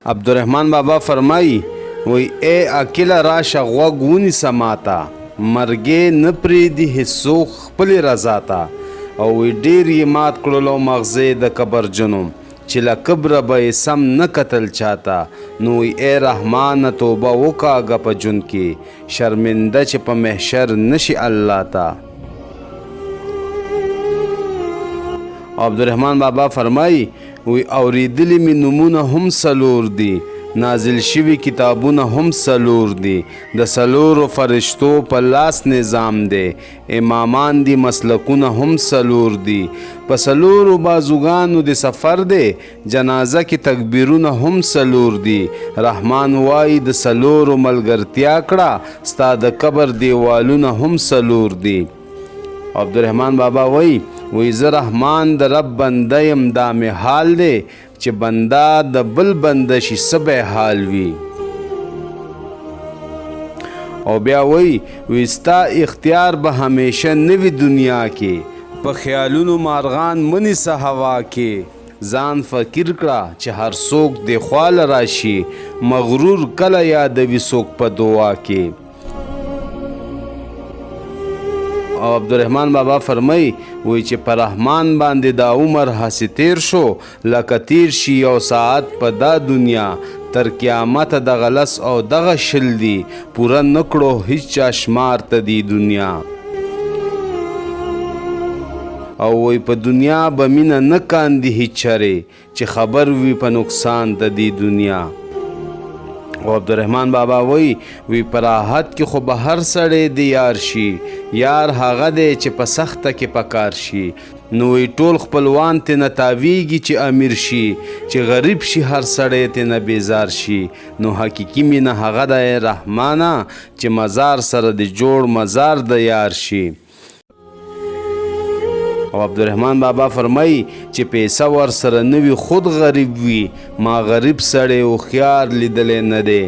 عبدالرحمن بابا فرمايي، وایي ای عاقله راشه غوږ ونیسه ماته، مرګی نه پرېږدي هېڅوک خپلې رضا ته. او وایي ډېر یې مات کړلو مغزې د کبرجنو، چې له کبره به یې سم نه کتل چاته. نو وایي ای رحمانه توبه وکاږه په ژوند کې، شرمنده چې په محشر نه شي الله ته. او عبدالرحمن بابا فرمايي، وي اورېدلي مې نومونه هم څلور دي، نازل شوي کتابونه هم څلور دي، د څلورو فرشتو په لاس نظام دی، امامان دي مسلکونه هم څلور دي، په څلورو بازوګانو دې سفر دی، جنازه کې تکبیرونه هم څلور دي، رحمان وايي د څلورو ملګرتیا کړه، ستا د قبر دیوالونه هم څلور دي. عبدالرحمن بابا وایي، وایي زه رحمان د رب بنده یم، دا مې حال دی چې بنده د بل بنده شي څه به حال وي. او بیا وایي، وایي ستا اختیار به همیشه نه وي دنیا کې، په خیالونو مارغان مه نیسه هوا کې، ځان فقیر کړه چې هر څوک دې خواله راشي، مغرور کله یادوي څوک په دعا کې. او عبدالرحمن بابا فرمای، وایي چې په رحمان باندې دا عمر هسې تیر شو لکه تیر شي یو ساعت په دا دنیا، تر قیامته دغه لس او دغه 20 دي، پوره نه کړو هیچا شمار ته دی دنیا. او وایي په دنیا به مینه نه کاندي هیچرې، چې خبر وي په نقصان د دې دنیا. او عبدالرحمن بابا وایي، وی په راحت کې خو به هر سړی دی یار شي، یار هغه دی چې په سخته کې پکار شي. نو وایي ټول خپلوان ترې نه تاویږي چې امیر شي، چې غریب شي هر سړی ترې نه بیزار شي. نو حقیقي مینه هغه دی رحمانه، چې مزار سره دې جوړ مزار د یار شي. او عبدالرحمن بابا فرمایي چې پیسه ورسره نه وي خود غریب وي، ما غریب سړی هوښیار لیدلی نه دی،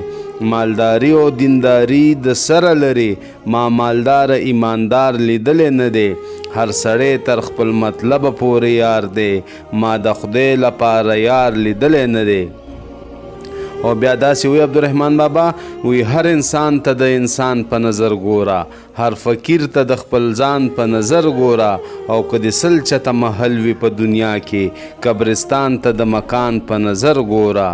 مالداري او دینداري د سره لري، ما مالدار ایماندار لیدلی نه دی، هر سړی تر خپل مطلبه پورې یار دی، ما د خدای لپاره یار لیدلی نه دی. او بیا داسې وی عبدالرحمن بابا، وی هر انسان ته د انسان په نظر ګوره، هر فقیر ته د خپل ځان په نظر ګوره، او که دې 100 چته محل وي په دنیا کې، قبرستان ته د مکان په نظر ګوره.